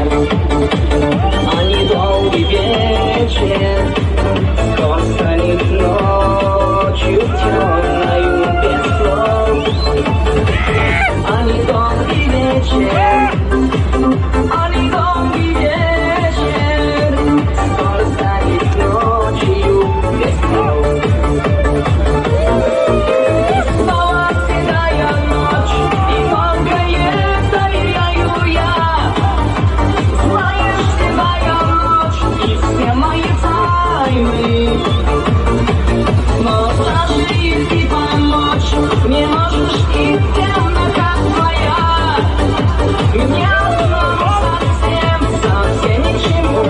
вечер, а не долгий вечер. Скоро станет ночью темною без слов. А не долгий вечер, а не долгий вечер. Скоро станет ночью без слов. И снова седая ночь, и тонкая теряю я. Знаешь, седая ночь, и все мои тайны. Но даже и ты помочь не можешь, и темнота твоя. Мне одному совсем, совсем ни к чему.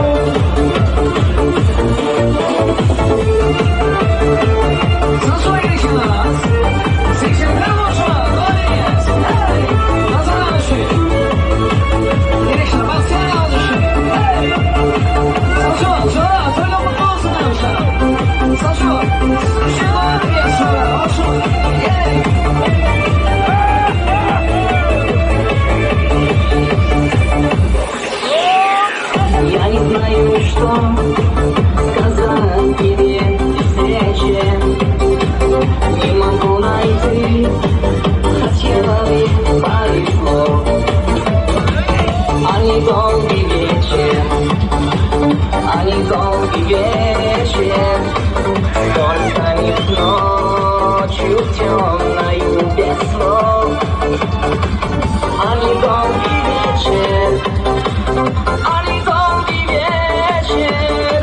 Я не знаю, что сказать тебе при встрече. Не могу найти хотела бы пару слов. А не долгий вечер, а не долгий вечер. Скоро станет ночью темною без слов. А не долгий вечер, а не долгий вечер.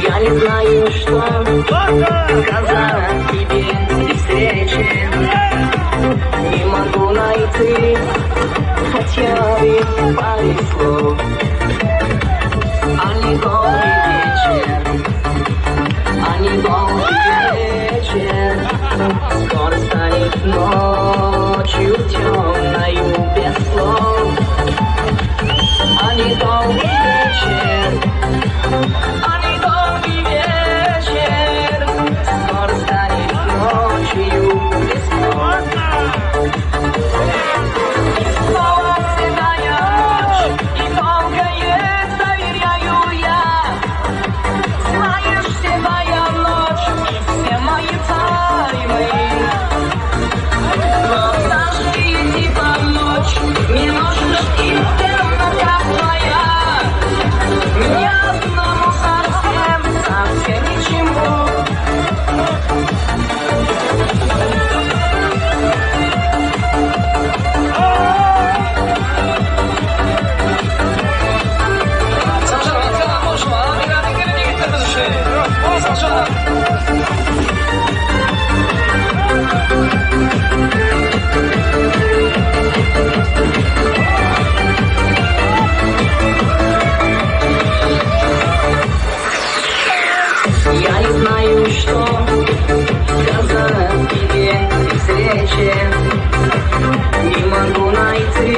Я не знаю, что сказать тебе при встрече. Не могу найти хотя бы пару слов. А не долгий вечер, а не долгий вечер. Скоро станет ночью темною без слов. А не долгий вечер, а не долгий вечер. Скоро станет ночью без слов. И снова седая ночь, и тонкое доверяю я. Знаешь, седая ночь, и все мои тайны. Но даже и помочь не можешь и темнота твоя. Мне одному совсем, совсем ничему. Я не знаю, что сказать тебе при встрече. Не могу найти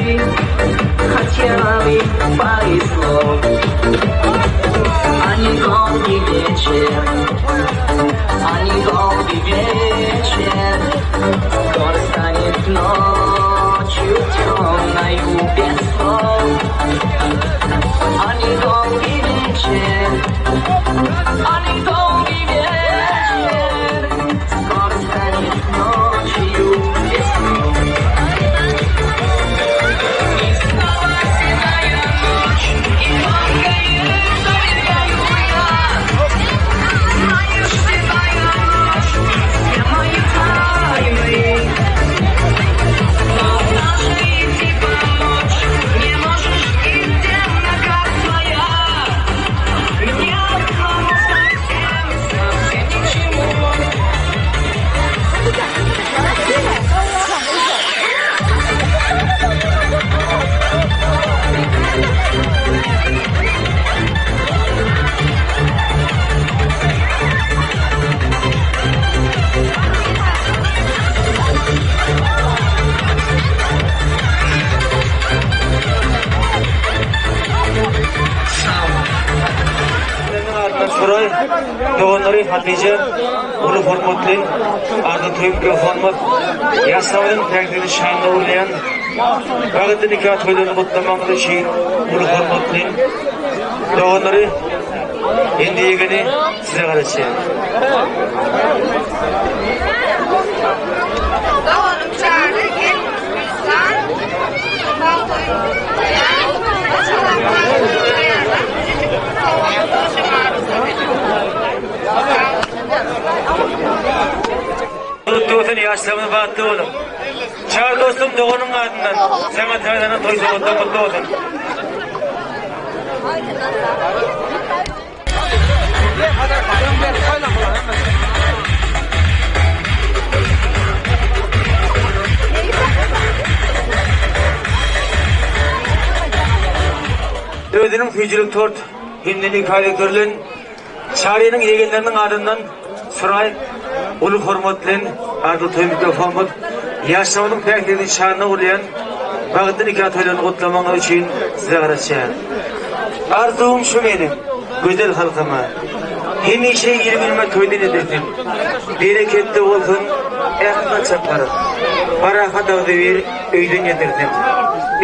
хотя бы пару слов. А не долгий вечер, а не долгий вечер. Скоро станет ночью темною без слов. А не долгий вечер, а не долгий вечер. Скоро станет ночью без слов. И снова седая ночь, и тонкое доверяю я. Знаешь, седая ночь, все мои тайны. Но даже идти помочь не можешь и темнота твоя. Мне одному совсем, совсем ничему. Suraý, doganlary Hatyja, uly hormatly Arda toý mikrofonymyz ýaşlaryň päkligini şanyna urýan bagtly nika toýlaryny gutlamagyňyz üçin uly hormatly doganlary indi ýegeni size garaşýar. Doganym Çary, gelnimiz Gülüstan, bag toýuny gutlaýan, maşgalamyza gutlaýarlar. Sag boluň, hoşamaryňyza. Sag boluň. bolsun, ýaşlaryňyz bagtly boluň. Çary dostum doganyň adyndan saňa täzeden toý sowgatlar gutly bolsun. Özüniň süýjülik tort hem-de nika göterilen Çarynyň ýegenleriniň adyndan Suraý uly hormat bilen Arzyly toý mikrofon ýaşlarynyň päkliginiň şanyna gurulýan bagtly nika toýlaryny gutlamagyňyz üçin size garaşýar. Arzuwym şu meniň, gözel halkyma, Hemişe il-günüme toýdan edesin. Bereketli bolsun ähli saçaklar, Parahat agzybir öýden ýetirsin.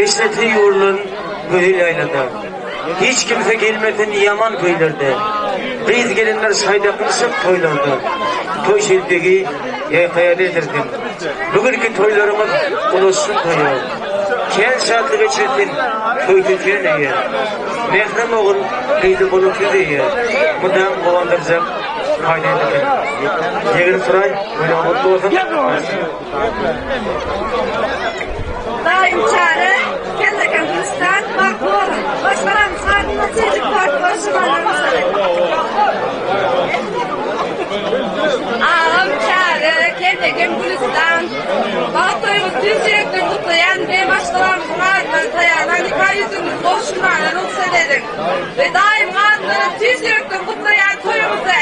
Eşrete ýugrulan gözel ýaýlada. Hiç kimse gelmesin ýaman köýlerde, Gyz-gelinler şaý dakynyşyp toýlarda, Toý şelpegi ýaýkaýa betirsin. Bu günki toýlaryňyz ulaşsyn toýa, Kän şatlyk eçilsin toý tökýän öýe. Mährem ogul gyzy bolup siz öýe, Mydam guwandyrjak paýdan dikin. Ýegen Suraý, toýlaň gutly bolsun! Daýym Çary, Kelleken Gülistan, bagtly boluň. Maşgalamyz adyndan çeýjik tort goşup almaly. Agam Çary, Kelleken Gülistan, bagt toýuňyzy tüýs ýürekden gutlaýan we maşgalamyzyň adyndan taýýarlan nika ýüzügiňizi gowşurmaga rugsat ediň. We daýymyň adyndanam tüýs ýürekden gutlaýan toýuňyzy.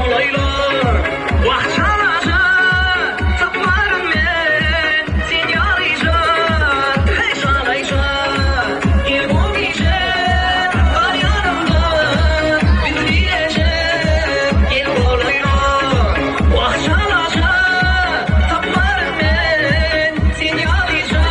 bolaýlar. Wah çalaja, tapmaryn men sen ýalyja, Heý çalaýja, gel bu gije gal ýanymda, biz bileje gel bolaýlar. Wah çalaja, tapmaryn men sen ýalyja.